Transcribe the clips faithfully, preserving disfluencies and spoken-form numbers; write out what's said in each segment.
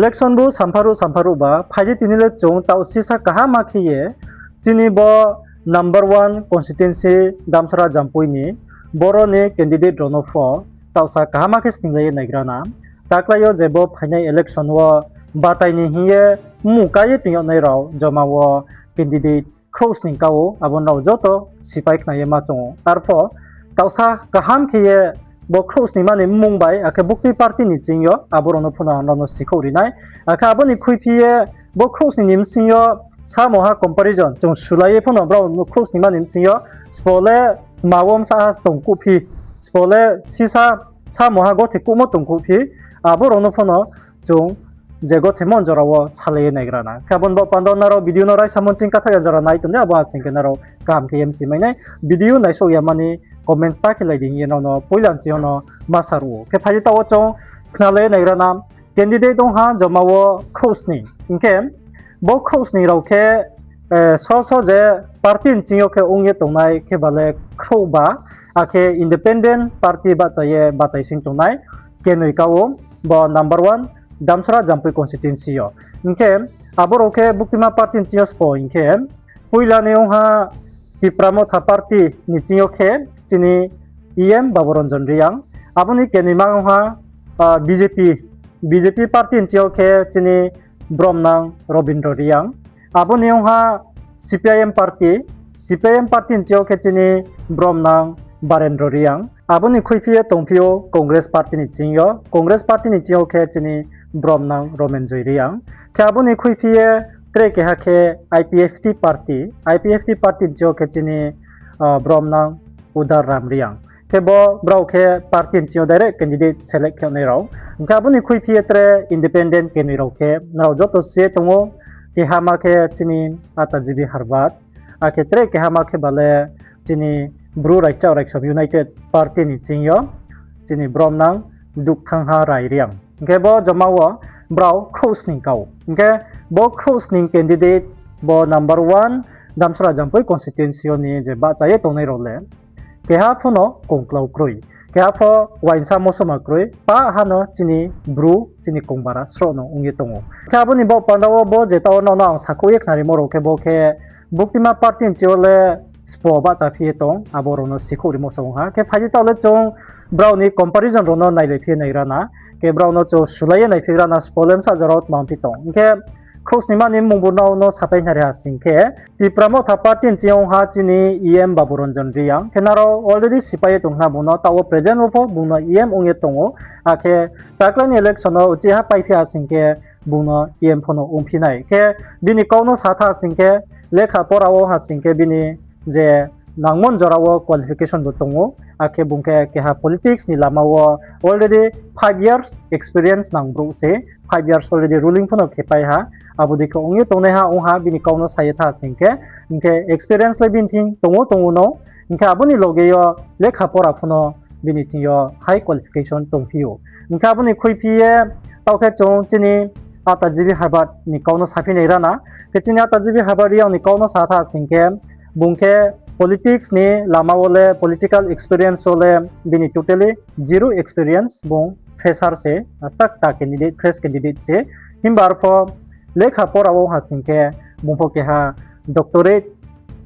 Election bo sampharuh sampharuh ba, phai di tini le chung taoh sisa kaham ma khe ye, chini bo number one constituency Damsara Jampui ni, boro ni candidate rao no pho, taohsa kaham ma khe sninglai ye naigra na. Taklái yo je bo phainai election wo batai ni hing ye mmung ká ye toing yag nai rao joma wo candidate khrouhsning ka ou, abo nrao joto sipai khna ye ma choung ou. Arpho taohsa kaham khe ye bo khrouhsningma ni mmung bai, akhe bukti party ni ching yo, abo rao no pho no ang nrao no sikhouh ri nai. Akhe abo ni khuiphi ye bo khrouhsning ni bsing yo samo ha comparison chung sulai ye pho no brao no khrouhsningma ni bsing yo spo le ma wo bsa ha tongkuhphi, spo le sisa samo ha gothe kuhmo tongkuhphi, abo rao no pho no chung je gothemo jora wo salai ye naigra na. Khe abo ni baoh panda nrao video no raisa mo ching kathaoh ya jora nai tong di, abo asing khe nrao kaham khe ye mchi mai nai. Video naisouh ya mani comments ta khe lai di hing ye nrao no poila ching yo no ma sa ruh ou. Khe phai di taoh wo chung khnalai ye naigra na. Candidate ong ha joma wo khrouhsning. Hing khe bo khrouhsning rao khe, so so je party ni ching yo khe ong ye tongnai khe ba le khrouhba, akhe independent party bahcha ye batai sing tongnai kenoi ka ou, bo number one Damsara Jampui constituency yo. Hing khe abo rao khe buktima party ni ching yo spo hing khe, poila ni ong ha Tipra Motha party ni ching yo khe chini E M Baburanjan Reang, abo ni kenoima ong ha BJP, BJP party ni ching yo khe chini bromnang Robindro Reang, abo ni ong ha C P I M party, C P I M party ni ching yo khe chini bromnang Barendro Reang, abo ni khuiphi ye tongphi ou Congress party ni ching yo, Congress party ni ching yo khe chini bromnang Romenjoy Reang. Khe abo ni khuiphi ye tre keha khe I P F T party, I P F T party ni ching yo khe chini bromnang Udar Ram Reang. Khe bo brao khe party ni ching yo direct candidate select khe nai rao. Hing khe abo ni khuiphi ye tre independent kenoi rao khe nrao joto si ye tong ou, kehama khe chini ata G B Harbat, akhe tre kehama khe ba le chini Bru Raichak Raisom United Party ni ching yo chini bromnang Dukthangha Rai Reang. Hing khe bo joma wo brao khrouhsning ka ou. Hing khe bo khrouhsning candidate bo number one Damsara Jampui constituency yo ni je bahcha ye tongnai rao le keha pho no kongklau kroi, keha pho uaingsa mosoma kroi, pah ha no chini Bru, chini kongbara sroh no ong ye tong ou. Khe abo ni baoh panda wo bo je taoh wo nrao no ang sakhouh ye khnarimo rao khe bo khe buktima party ni ching yo le spo bahchaphi ye tong, abo rao no sikhouh rimo sa ong ha. Khe phai di taoh le chung brao ni comparison rao no nailaiphi ye naigra na, khe brao no chung sulai ye naiphigra na, spo le bsa jora wo tmangphi tong. Hing khe khrouhsningma ni mmung bo nrao no sapai khnari ha sing khe, Tipra Motha party ni ching yo ong ha chini E M Baburanjan Reang, khe nrao already sipai ye tong khna bung no, taoh wo present wo pho bung no E M ong ye tong ou, akhe taklái ni election wo uchih ha paiphi ha sing khe bung no E M pho no ongphi nai. Khe bini kau no sa tha sing khe, lekha pora wo ha sing khe bini je nangmo jora wo qualification bo tong ou, akhe bung khe keha politics ni lama wo already five years experience nang brouh se, five years already ruling pho no khepai ha, abo dei khe ong ye tongnaiha ong ha, bini kau no sa ye tha sing khe, hing khe experience le bini thing tong ou, tong ou no, hing khe abo ni loge yo lekha pora pho no bini thing yo high qualification tongphi ou. Hing khe abo ni khuiphi ye taoh khe chung chini ata G B Harbat ni kau no saphi naigra na. Khe chini ata G B Harbat Reang ni kau no sa tha sing khe, bung khe politics ni lama wo le, political experience wo le bini totally zero experience, bung fresher se, start ta candidate, fresh candidate se. Himba arpho lekha pora wo ha sing khe, bung pho keha doctorate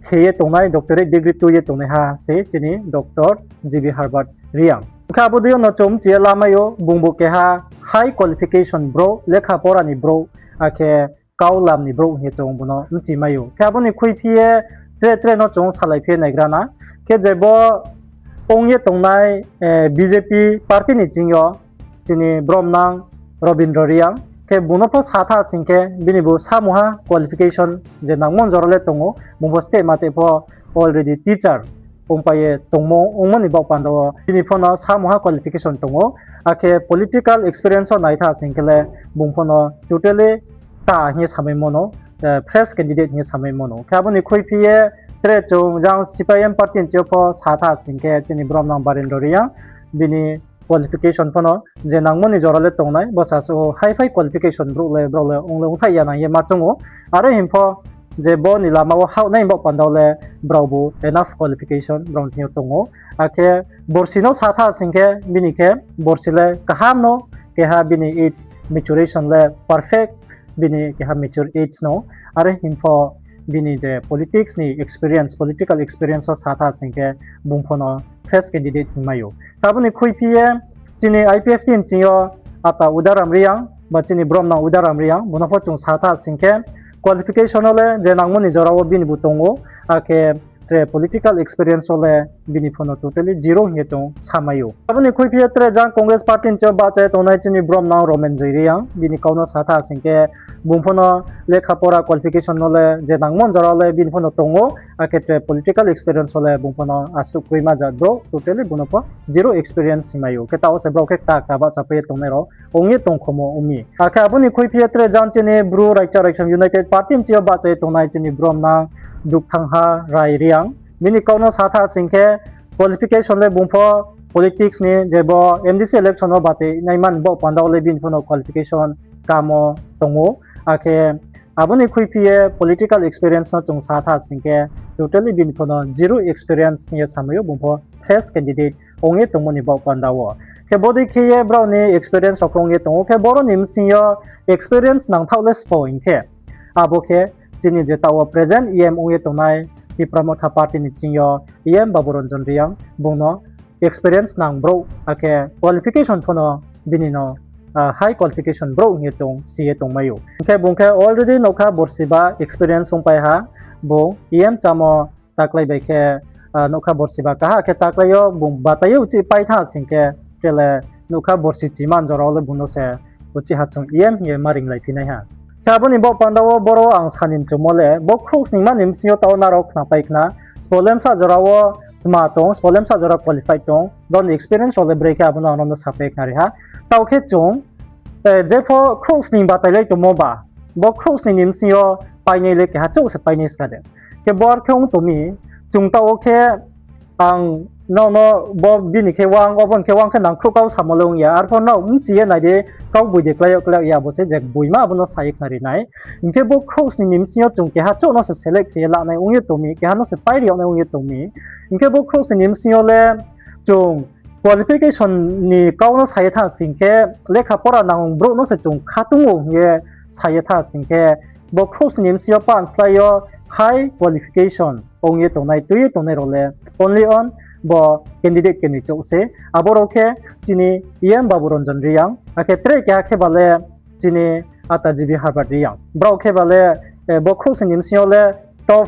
khe ye tongnai, doctorate degree tui ye tongnaiha se chini Doctor G B Harbat Reang. Hing khe abo dei yo no chung mchi ye lamai ou, bungbu keha high qualification brouh, lekha pora ni brouh, akhe kau lam ni brouh hing ye chung bung no mchi mai ou. Khe abo ni khuiphi ye tre tre no chung salaiphi ye naigra na. Khe je bo ong ye tongnai B J P party ni ching yo chini bromnang Robindro Reang. Khe bung no pho sa tha sing khe, bini bo samungha qualification je nangmo jora le tong ou, bung pho steh ma tei pho already teacher ongpai ye tongmo, ongmo ni baoh panda wo bini pho no samungha qualification tong ou. Akhe political experience wo nai tha sing khe le, bung pho no totally ta hing ye samaimo no, fresh candidate hing ye samaimo no. Khe abo ni khuiphi ye tre chung jang C P I M party ni ching yo pho sa tha sing khe, chini bromnang Barendro Reang, bini qualification pho no je nangmo ni jora le tongnai, bo sa so high five qualification brouh le, brao le ong le ongthai ya nang ye ma choung ou. Are hing pho je bo ni lama wo haoh nai baoh panda wo le, braobu enough qualification brao ni thing yo tong ou. Akhe borsi no sa tha sing khe, bini khe borsi le kaham no keha bini age maturation le perfect, bini keha mature age no, are hing pho bini je politics ni experience, political experience wo sa tha sing khe bung pho no fresh candidate hingmai ou. Abo ni khuiphi ye chini I P F T ni ching yo ata Udaram Reang, ba chini bromnang Udaram Reang, bung no pho chung sa tha sing khe qualification no le je nangmo ni jora wo bini bu tong ou, akhe tre political experience wo le bini pho no totally zero hing ye chung samai ou. Abo ni khuiphi ye tre jang Congress party ni ching yo bahcha ye tongnai chini bromnang Romenjoy Reang, bini kau no sa tha sing khe bung pho no lekha pora qualification no le je nangmo ni jora wo le bini pho no tong ou, akhe tre political experience wo le bung pho no asuh kroima jat brouh, totally bung no pho zero experience hingmai ou. Khe taoh wo se brao khe kta kta bahchapai ye tongnai rao ong ye tongkhomo ong mi. Akhe abo ni khuiphi ye tre jang chini Bru Raikcha Raikcham United Party ni ching yo bahcha ye tongnai chini bromnang Dukthangha Rai Reang, bini kau no sa tha sing khe qualification le bung pho politics ni je bo M D C election wo batoi naimani baoh panda wo le bini pho no qualification kamo tong ou. Akhe abo ni khuiphi ye political experience no chung sa tha sing khe totally bini pho no zero experience hing ye samai ou, bung pho fresh candidate ong ye tongmo ni baoh panda wo. Khe bodei khe ye brao ni experience rao khe ong ye tong ou, khe boro ni bsing yo experience nangthaoh le sbo hing khe, abo khe chini je taoh wo present E M ong ye tongnai Tipra Motha Party ni ching yo E M Babu Ranjan Reang, bung no experience nang brouh, akhe qualification pho no bini no high qualification brouh hing ye chung si ye tongmai ou. Hing khe bung khe already nougkha borsi ba experience ongpai ha, bung E M chámo taklái bai khe nougkha borsi ba kaha khe taklái yo bung batai ye uchih pai tha sing khe, tre le nougkha borsi chima ni jora wo le bung no se uchih ha chung E M hing ye ma ringlai phi nai ha. Khe abo ni baoh panda wo boro ang sa ni mchumo le bo khrouhsningma ni bsing yo taoh wo nrao khnapai khna, sbo le bsa jora wo tma tong, sbo le bsa jora qualified tong, brao ni experience rao le brekhe abo no ang nrao no sapai khnari ha. Taoh khe chung jepho khrouhsning batailai tongmo ba, bo khrouhsning ni bsing yo painai le keha chouh se painai ska de. Khe bo ar khe ong tong mi, chung taoh wo khe ang nrao no bo bini khe wang, obo ni khe wang khe nangkhruh kau samo le ong ya, arpho nrao bchi ye nai di, kau boi de klái yag klái yag ya bo se je boima abo no sa ye khnari nai. Hing khe bo khrouhsning ni bsing yo chung keha chouh no se select khe ye lanai ong ye tong mi, keha no se pairi yag nai ong ye tong mi. Hing khe bo khrouhsning ni bsing yo le chung qualification ni kau no sa ye tha sing khe, lekha pora nang brouh no se chung khatung ou hing ye sa ye tha sing khe, bo khrouhsning ni bsing yo pan slái yo high qualification ong ye tongnai, tui ye tongnai rao le only on bo candidate keni chouh se. Abo rao khe chini E M Babu Ranjan Reang, akhe tre keha khe ba le chini ata G B Herbert Reang. Brao khe ba le bo khrouhsning ni bsing yo le top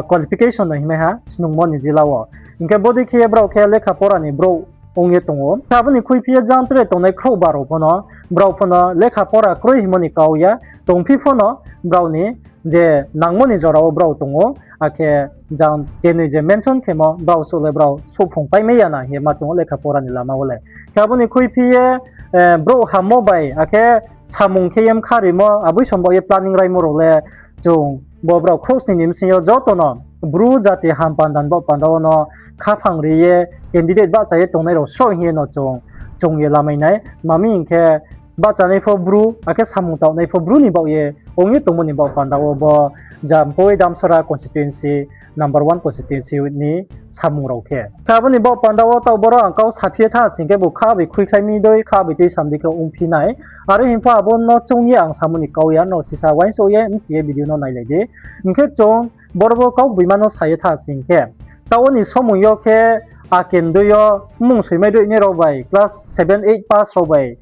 qualification no hingmai ha snungmo ni jila wo. Hing khe bodei khe ye brao khe lekha pora ni brouh ong ye tong ou. Khe abo ni khuiphi ye jang tre tongnai khrouhba rao pho no, brao pho no lekha pora kroi hingmo ni kau ya, tongphi pho no brao ni je nangmo ni jora wo brao tong ou, akhe jang kenoi je mention khemo brao suh le brao souhphung paimai ya na hing ye ma chung ou lekha pora ni lama wo le. Khe abo ni khuiphi ye brouh hammo bai akhe samung khe ye mkha rimo, aboi song baoh ye planning raimo rao le chung bo brao khrouhsning ni bsing yo joto no Bru jati ham panda ni baoh panda wo no khaphang ri ye candidate bahcha ye tongnai rao sroh hing ye no chung, chung ye lamai nai. Tma mi hing khe bahchanai pho Bru, akhe samung taohnai pho Bru ni baoh ye ong ye tongmo ni baoh panda wo bo Jampui Damsara constituency, number one constituency ni samung rao khe. Khe abo ni baoh panda wo taoh boro ang kau saphi ye tha sing khe bo kha bai khuikhlai mi dei, kha bai tui sam dei khe ongphi nai. Are hing pho abo no choung ye ang samo ni kau ya, nrao sisa uaingsouh ye bchi ye video no nailai di. Hing khe chung boro bo kauboima no sa ye tha sing khe, taoh wo ni somoi yo khe akendoi yo mmung soimai dei nai rao bai, class seven, eight pass rao bai,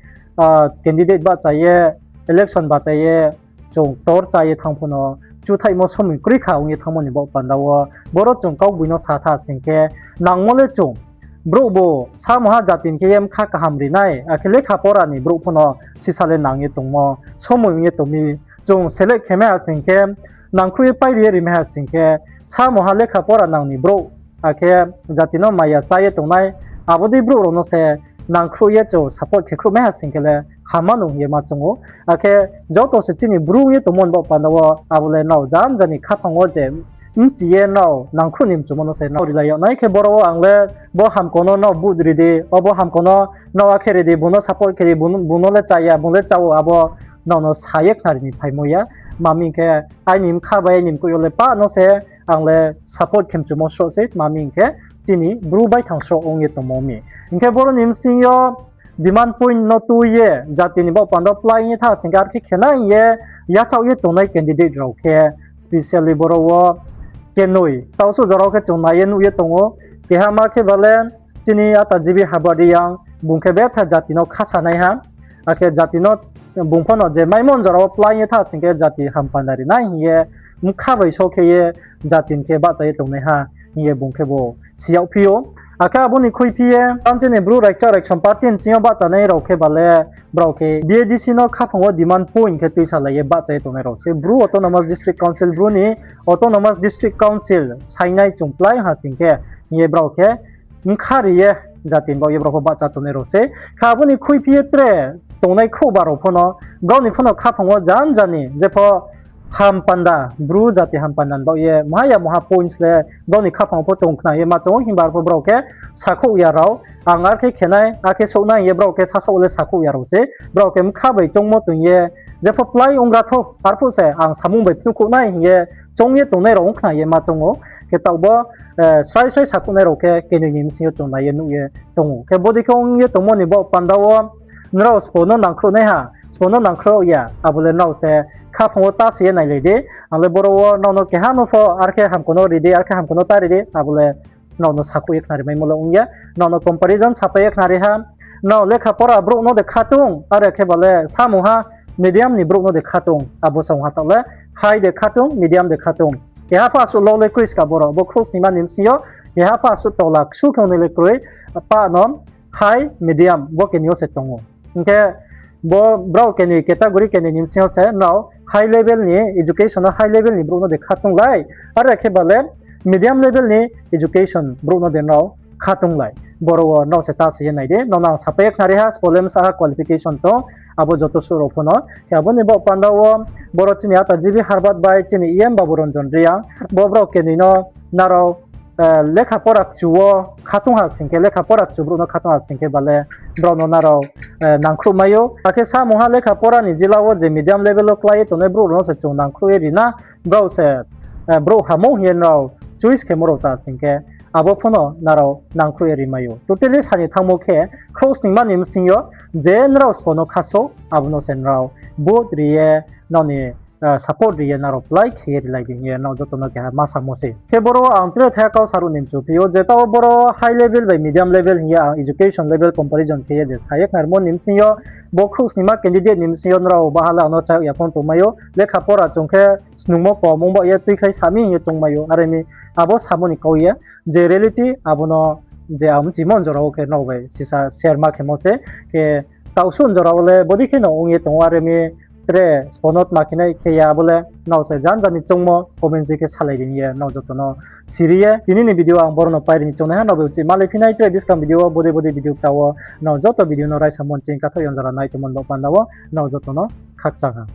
candidate bahcha ye, election batai ye, chung tor chá ye thanng pho no, chuthaihmo somoi kroi kha ong ye thanngmo ni baoh panda wo, boro chung kaugboino sa tha sing khe, nangmo le chung, brouh bo samungha jati ni khe ye bkha kaham ri nai, akhe lekha pora ni brouh pho no sisa le nang ye tongmo somoi ong ye tong mi, chung select khe mai ha sing khe, nangkhruh ye pairi ye ri mai ha sing khe, samungha lekha pora nang ni brouh, akhe jati no maya chá ye tongnai, abo dei brouh rao no se nangkhruh ye chung support khe khruh mai ha sing khe le hamma no hing ye ma choung ou. Akhe joto se chini Bru ong ye tongmo ni baoh panda wo abo le nrao janja ni khaphang wo je bchi ye nrao nangkhruh ni mchumo no se nrao rilai yag nai. Khe boro wo ang le bo hamko no nrao vote ri di, obo hamko no nrao akhe ri di, bung no support khe di, bung no le chá ya, bung le chá ou, abo nrao no sa ye khnari ni phaimo ya. Tma hing khe aini bkha bai aini mkoih yo le pah no se ang le support khe mchumo sroh sei, tma hing khe chini Bru baithang sroh ong ye tongmo mi. Hing khe boro ni bsing yo demand point no tui ye jati ni baoh panda wo plái ye tha sing khe, ar khe khe nai hing ye yachaoh ye tongnai candidate rao khe specially boro wo kenoi taoh suh jora wo khe chung nai ye nuh ye tong ou. Keha ma khe ba le chini ata G B Harbert Reang, bung khe betha jati no khasanaiha, akhe jati no, bung pho no je maimo jora wo plái ye tha sing khe jati hampanda ri nai hing ye bkha bai so khe ye jati ni khe bahcha ye tongnaiha hing ye bung khe bo si yagphi ou. Akhe abo ni khuiphi ye, tang chini Bru Raikcha Raiksom Party ni ching yo bahchanai rao khe ba le, brao khe B A D C no khaphang wo demand point khe tuisalai ye bahcha ye tongnai rao se. Bru Autonomous District Council, Bru ni Autonomous District Council sainai chung plái ha sing khe hing ye brao khe bkha ri ye jati ni baoh ye brao pho bahcha tongnai rao se. Khe abo ni khuiphi ye tre tongnai khrouhba rao pho no, brao ni pho no khaphang wo jan jani jepho hampanda, Bru jati hampanda ni baoh ye maha ya maha points le brao ni khaphang wo pho tong khna ye ma choung ou, himba arpho brao khe sakhouh ya rao, ang ar khe khe nai, ar khe souh nai hing ye brao khe sasaoh le sakhouh ya rao se. Brao khe bkha bai choungmo toing ye, jepho plái onggra thou, arphuh se ang samung bai phnuhkhouh nai hing ye choung ye tongnai rao ong khna ye ma choung ou. Khe taoh bo, srai srai sakhouhnai rao khe kenoi ni bsing yo chung nai ye nuh ye tong ou. Khe bodei khe ong ye tongmo ni baoh panda wo nrao sbo no nangkhruh naiha, sbo no nangkhruh ya, abo le nrao se khaphang wo ta se ye nailai di. Ang le boro wo nrao no keha no pho ar khe hamko no ri di, ar khe hamko no ta ri di, abo le nrao no sakhouh ye khnari maimo le ong ya. Nrao no comparison sapai ye khnari ha. Nrao lekha pora brouh no de kha tong, are khe ba le samung ha medium ni brouh no de kha tong, abo se ong ha taoh le high de kha tong, medium de kha tong. Keha pho asuh low le kroi ska boro, bo khrouh snima ni bsing yo, keha pho asuh tola ksu khe ongnai le kroi, pah no high, medium, bo kenoi yo se tong ou. Hing khe bo brao kenoi category kenoi ni bsing yo se nrao high level ni education no, high level ni brouh no de kha tonglai, are khe ba le medium level ni education brouh no de nrao kha tonglai. Boro wo nrao se ta se ye nai di, nrao no ang sapai ye khnari ha, sbo le bsa ha qualification tong, abo joto suh rao pho no. Khe abo ni baoh panda wo boro chini ata G B Harbert bai chini E M Babu Ranjan Reang, bo brao kenoi no nrao lekha pora kchu wo kha tong ha sing khe, lekha pora kchu brouh no kha tong ha sing khe ba le brao no nrao nangkhruh mai ou. Akhe samung ha lekha pora ni jila wo je medium level wo klái ye tongnai brouh rao no se chung nangkhruh ye ri na, brao se brouh hamung hing ye nrao choice khemo rao ta sing khe, abo pho no nrao nangkhruh ye ri mai ou. Totally sa ni thanngmo khe, khrouh snima ni bsing yo je nrao sbo no kha sou, abo no se nrao vote ri ye, nrao ni support ri ye nrao plái khe ye rilai di hing ye nrao joto no keha ma samo se. Khe boro wo ang tre thai kau saruh ni mchu phi ou, je taoh boro high level bai medium level hing ye ang education level comparison khe ye je sa ye khnarimo ni bsing yo, bo khrouh snima candidate ni bsing yo nrao baha le ang no chayag ya phone tongmai ou, lekha pora chung khe snungmo kom ong baoh ye tuikhlai sa mi hing ye choungmai ou, are mi abo samo ni kau ye, je reality abo no je ang mchimo jora wo khe nrao bai sisa share ma khemo se. Khe taoh suh jora wo le bodei khe no ong ye tong ou, are mi tre sbo no tma khe nai khe ya abo le nrao se jan jani choungmo comment di khe salai di hing ye nrao joto no siri ye tini ni video ang boro no pai ri ni choungnai ha. Nrao bai uchih malai phi nai tre buskang video wo bodei bodei video kta wo, nrao joto video no raisa mon ching kathoh yong jora nai tongmo ni baoh panda wo nrao joto no khakchang ha.